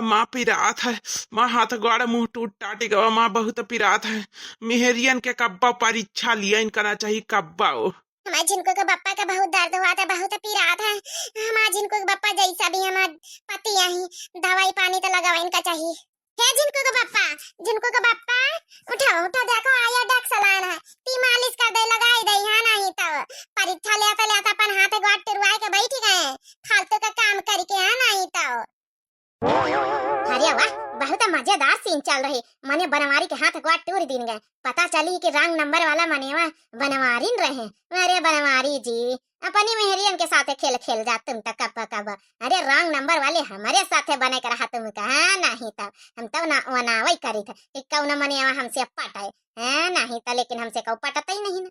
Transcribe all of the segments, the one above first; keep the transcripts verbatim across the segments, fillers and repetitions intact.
माँ पिरात है, माँ हाथ गोड़ मुँह टूट टाट गवा, माँ बहुत पिरात है। मेहरियन के कब्बा परीक्षा लिया, इनका ना चाहिए कब्बा ओ। हमारे झिनको के बप्पा के बहुत दर्द हुआ था, बहुत पिरात है। हमारे झिनको के बप्पा जैसा भी हमारे पति यही दवाई पानी तो लगावा इनका चाहिए। हे झिनको के बप्पा, झिनको के बप्पा, उठो, उठो, देखो, आयो डेक्स लान है, ती मालिश कर दे, लगाई दे, हाँ, नहीं तो परीक्षा लेता लेता अपन हाथ गोड़ टुरवाए के बैठ गए, फालतू का काम करके, हाँ, नहीं तो। अरे वाह, बहुत मजेदार सीन चल रही, मने बनवारी के हाथ गोड़ टूर दिन गए, पता चली कि रंग नंबर वाला मनेवा बनवारिन रहे। अरे बनवारी जी, अपनी मेहरियन के साथे खेल खेल जा तुम तो कब कब। अरे रंग नंबर वाले हमारे साथे बने के रहा तुम का, हाँ, नहीं तो हम तब ना वनावई करी थे कि कौन मने हमसे पटाए, हाँ, नहीं तो लेकिन हमसे कऊ पटत ही नहीं ना।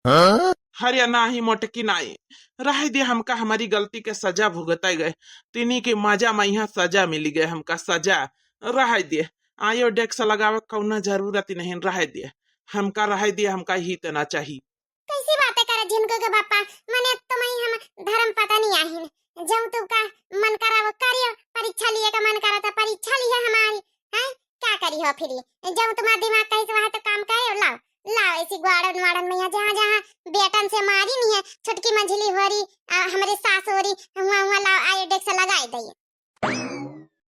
हाँ? अरे नाही मोटकी नाही, रह दे, हमका हमारी गलती के सजा भुगताई गए, तिनी के मजा में यहाँ सजा मिली गए, हमका सजा, रह दे। आयो डेक्स लगावे कौना जरूरत नहीं, रह दे, हमका रह दे, हमका ही तना चाहिए। कैसी बातें करे झिनको के पापा, मने तुम्हें हम धर्म पता नहीं आहिन, जब तुमका मन करा वो करियो, परीक्षा लिए का मन करा तो परीक्षा लिए हमारी, हैं? क्या करी हो फिर, जब तुम्हारा दिमाग कहीं से वहाँ तो काम करे, लाओ, लाओ, ऐसी ग्वाड़न वाड़न में यहाँ जहाँ जहाँ बेटन से मारी नहीं है, छोटकी मंझली हो रही, आ, हमारे सास हो रही, हुआ हुआ लाओ, आयो डेक्स लगाए दे।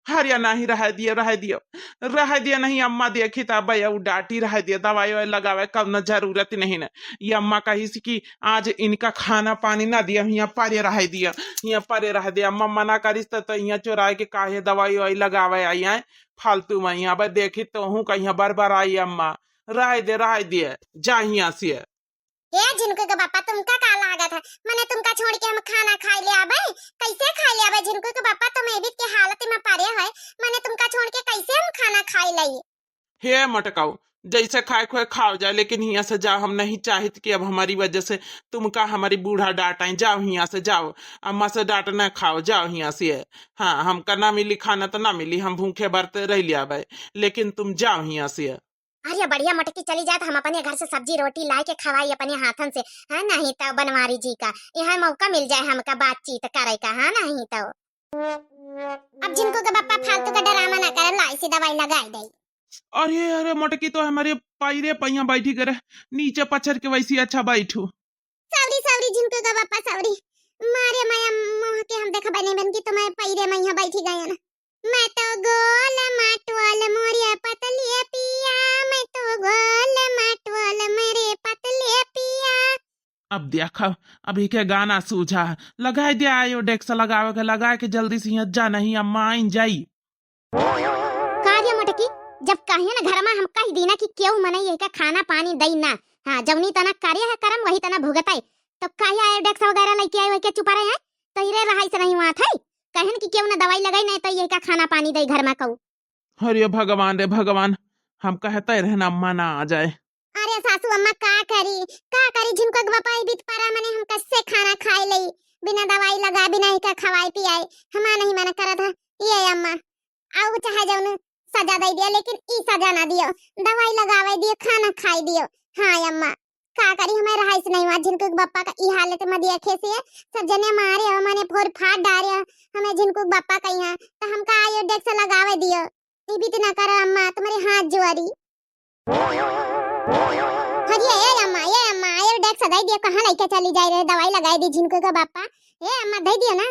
अरे नाही, रह दियो, रह दियो, रह दियो, नहीं अम्मा देखी त अब्बे उ डांटी, रह दियो, दवाई ववाई लगावे कौनो जरूरत नहीं न। ये अम्मा कहिस कि आज इनका खाना पानी ना दियो, हियाँ परे रह दियो, हियाँ परे रह दियो। अम्मा मना करिस त, त हियाँ चोराए के काहे दवाई ववाई लगावे आई आए फालतू में। हियाँ अब देखी तोहू कहिया बरबराई अम्मा, रह दे, रह दियो, जा हियाँ से। हे झिनको के पापा, तुमका का लागत है? मने तुमका छोड़ के हम खाना खाए ले आबे? कैसे खाए ले आबे? झिनको के पापा, तुम एबित के हालत में परे है, मने तुमका छोड़ के कैसे हम खाना खाए लई? हे मटकाऊ, जैसे खाए खोए खाओ जाए, लेकिन हियाँ से जाओ। हम नहीं चाहित कि अब हमारी वजह से तुमका हमारी बूढ़ा डांटाई। जाओ हियाँ से, जाओ, अम्मा से डांट न खाओ, जाओ हियाँ से। हाँ, हमका ना मिली खाना तो ना मिली, हम भूखे बरते रह लिया भाई, लेकिन तुम जाओ हियाँ से। अरे बढ़िया मोटकी चली जाए तो हम अपने घर से सब्जी रोटी लाए के खवाई अपने हाथन से, हाँ, नहीं तो बनवारी जी का यहाँ मौका मिल जाए हमका बातचीत करे का, हाँ, नहीं तो। अब झिनको के पापा फालतू का ड्रामा ना करे, लाई से दवाई लगाए दे। अरे, अरे, मोटकी तो हमारे पैरे पैया बैठी करे, नीचे पछर के वैसी अच्छा बैठू। सॉरी, सॉरी, झिनको का पापा, सॉरी। मारे माया मोह के हम देखा बने बन की तुम्हारे पैरे में यहाँ बैठी गए ना। मैं तो गोल मटोल मोरिया पतलिया पिया, मैं तो गोल मटोल मेरे पतलिया पिया। अब देखा, अभी के गाना सूझा है, लगाए दे आयो डेक्स लगावे के, लगाए के जल्दी से यहाँ जा, नहीं अम्मा आइन जाई। का रे मोटकी, जब कहे ना घर में हम कह दी ना कि केहू मनई यही का खाना पानी दई ना, हाँ, जौनी तना करे है करम वही तना भुगताई, तो काहे आयो डेक्स वगैरह लेके आए वही के चुपा रहे हैं, तो इरे रहाई से नहीं हुआ था, कहन कि केहू ना दवाई लगाई नहीं तो यही का खाना पानी दई घर में कहू। अरे भगवान रे भगवान, हम कहते रहना अम्मा ना आ जाए। अरे सासू अम्मा का करी, का करी, झिनको के बापा बीत पारा मने हम कैसे खाना खाए लई, बिना दवाई लगाए, बिना एका खवाए पियाए, हमा नहीं मना करत है। ये अम्मा, आउ चाहे जौन सजा दे दियो, लेकिन ई सजा ना दियो, दवाई लगावे दियो, खाना खाए दियो। हाँ अम्मा, का करी, हमें रहाइश नहीं हुआ, झिनको के बापा का ई हालत में दिया खेसे, सब जने मारे हो, मने फोर फाड़ डारे हो, हमें झिनको के बापा कही है, तो हमका आयो डेक्स लगावे दियो। ई बीत ना करो अम्मा, तुम्हारे हाथ जोड़ी। हरिया, ए अम्मा, ए अम्मा, आयो डेक्स दे दियो, कहाँ लेके चली जाए रहे, दवाई लगाई दी झिनको के बापा। ए अम्मा, दे दियो ना।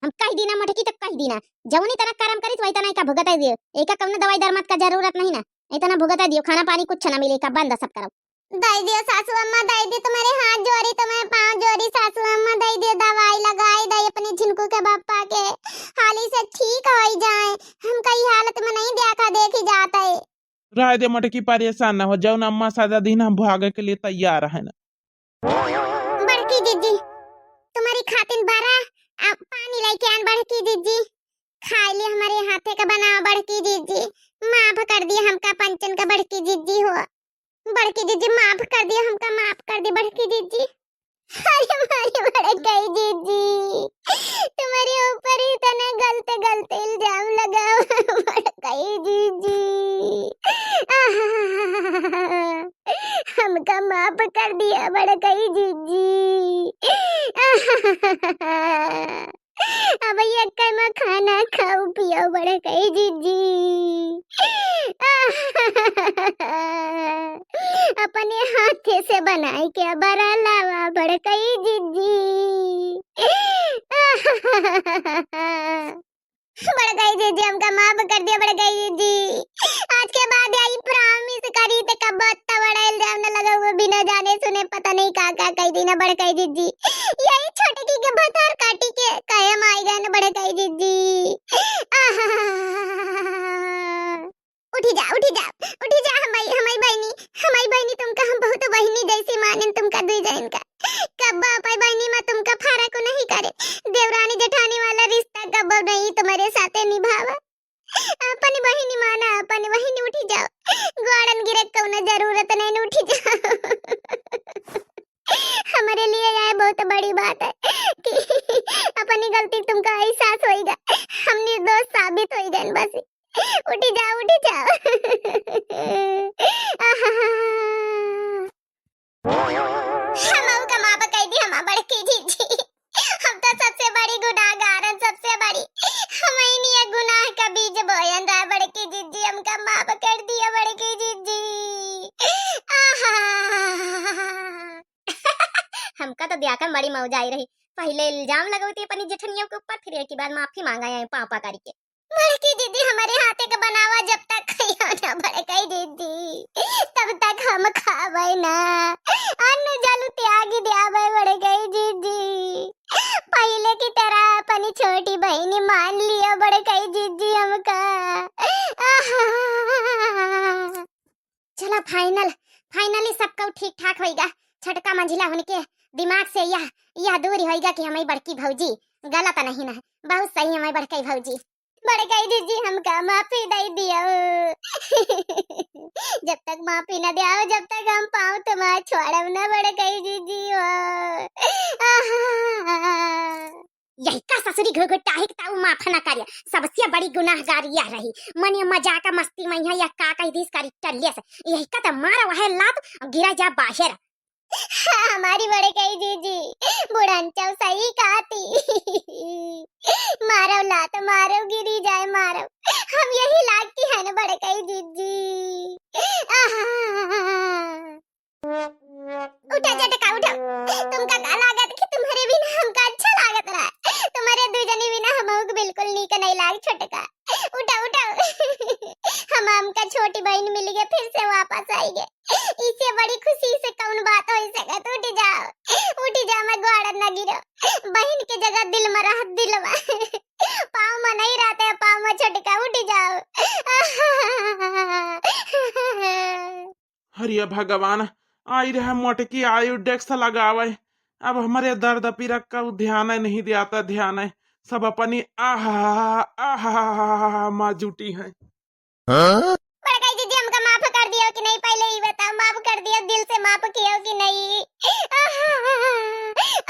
हम कह दी ना मोटकी तो कह दी ना, जौनी तना करम करित वही तना एका भुगत दियो, एका कौनो दवाई दरमत का जरूरत नहीं ना, इतना भुगत दियो, खाना पानी कुछ ना मिले, का बंद सब करो। दे दियो सासू अम्मा, दे दी, तुम्हारे हाथ जोड़ी, तुम्हारे पाँव जोड़ी सासू अम्मा, दे दियो, दवाई लगाई दे अपनी झिनको के बापा के, हाली से ठीक हो जाए, हम कई हालत में नहीं देखा देखी जाता है। रह दे मोटकी, परेशान ना हो, जौन अम्मा सजा दीन हम भागे के लिए तैयार है ना। बड़की जीजी, तुम्हारी खातिन बरा, आ, पानी लेके आन बड़की जीजी, खाए ले हमारे हाथे का बनावा बड़की जीजी, माफ कर दिया हमका पंचन का बड़की जीजी हो। बड़की जीजी, माफ कर दिया हमका, माफ कर दी बड़की जीजी। अरे मारे बड़कई जीजी, तुम्हारे ऊपर इतना गलत गलत इल्जाम लगाओ बड़कई जीजी। हमका माफ कर दिया बड़कई जीजी। अब ये कई मा खाना खाऊ पियो बड़कई जिज्जी। अपने हाथे से बनाई के बरा लावा बड़कई जिज्जी। बड़कई जिज्जी, हमका माफ कर दिया बड़कई जिज्जी। आज के बाद आई promise करी ते कब अत्ता बड़ा इल्जाम न लगाऊ बिना जाने सुने, पता नहीं का का कई दी ना बड़कई जिज्जी। यही छोटकी के भतार काटी के कायम आई गए न बड़कई जिज्जी। आहा। उठी जा, उठी जा, उठी जा, हमाई, हमाई बहिनी, हमाई बहिनी, तुमका हम बहुत बहिनी जैसी मानेन तुमका दुई जन का। कब्बो अपाई बहिनी मा तुमका फरक नहीं करे। देवरानी जेठानी वाला रिश्ता कब्बो नहीं तुम्हारे साथे निभावा। अपनी बहिनी माना, अपनी बहिनी उठी जाओ। गोड़न गिरे कौनो जरूरत नहीं, उठी जाओ। हमारे लिए यह बहुत बड़ी बात है कि अपनी गलती तुमका एहसास होइगा। हम निर्दोष साबित होइगा बस। उठी जाओ, उठी जाओ। आहा। हमऊ का माफ कई दी, हमा बड़की जिज्जी। हम तो सबसे बड़ी गुनाहगार हन, सबसे बड़ी। हमई निया गुनाह का बीज बोयन रहा बड़की जिज्जी, हमका माफ कर दिया बड़की जिज्जी। आहा। हमका तो दिया का बड़ी मौज आई रही। पहिले इल्जाम लगौती अपनी जेठनियों के ऊपर, फिर एक ही बार माफी मांगा है पापा करके। बड़की जिज्जी, हमारे हाथे के बनावा जब तक खइयो ना बड़कई जिज्जी, तब तक हम खावे ना। अन्न जल त्याग दियावे बड़कई जिज्जी। पहिले की तरह अपनी छोटी बहिनी मान लियो बड़कई जिज्जी हमका। आहा। चला final, finally सब कऊ ठीक ठाक होइगा। छोटका मंझिला हुनके दिमाग से यह, यह दूर होइगा कि हमई बड़की भौजी गलत नहीं ना, बहुत सही हमई बड़कई भौजी। बड़कई जिज्जी हमका माफी दई दियो। जब तक माफी ना दियाओ, जब तक हम पाँव तुम्हार छोड़ब ना बड़कई जिज्जी हो। आहा। यही का ससुरी घुघुटाही के ताऊ माफ ना करिया, सबसे बड़ी गुनाहगार यह रही। मने मजाक मस्ती में यहाँ यह का कह दिस करी टल्ले से, यही का तो मारा वह लात और गिरा जा बाहर। हाँ, हमारी बड़कई जिज्जी, बुढ़न चौ सही कहती। मारो लात मारो, गिरी जाए मारो, हम यही लाग की है ना बड़कई जिज्जी। आहा। उठा झटका उठा, तुमका का लागत कि तुम्हारे बिना हमका अच्छा लागत रहा? तुम्हारे दुई जनी बिना हमहू के बिल्कुल नीक नहीं लाग छोटका। उठा उठा, हम हमका छोटी बहिन मिल गए, फिर से वापस आई गए, इससे बड़ी खुशी से कौन बात हो सकत? उठ जाओ, उठ जाओ, मैं गोड़ न गिरो, बहिन के जगह दिल में रह दिलवा। पाँव में नहीं रहते, पाँव में छोटका, उठ जाओ। हरिया भगवान, आई रहे मोटकी आयु डेक्स लगावे। अब हमरे दर्द पीरा का ध्यान है, नहीं दियाता ध्यान है। सब अपनी आहा, आहा, माँ जुटी है। हाँ? बड़काई दीदी, हमका माफ कर दियो कि नहीं? पहले ही बताओ, माफ कर दियो, दिल से माफ कियो कि नहीं? आहा,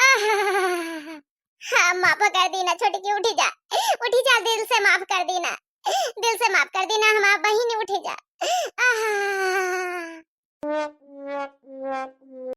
आहा। हाँ, माफ कर दी ना छोटकी, उठी जा, उठी जा, दिल से माफ कर दी ना, दिल से माफ कर दी ना हमार बहिन, उठी जा। आहा।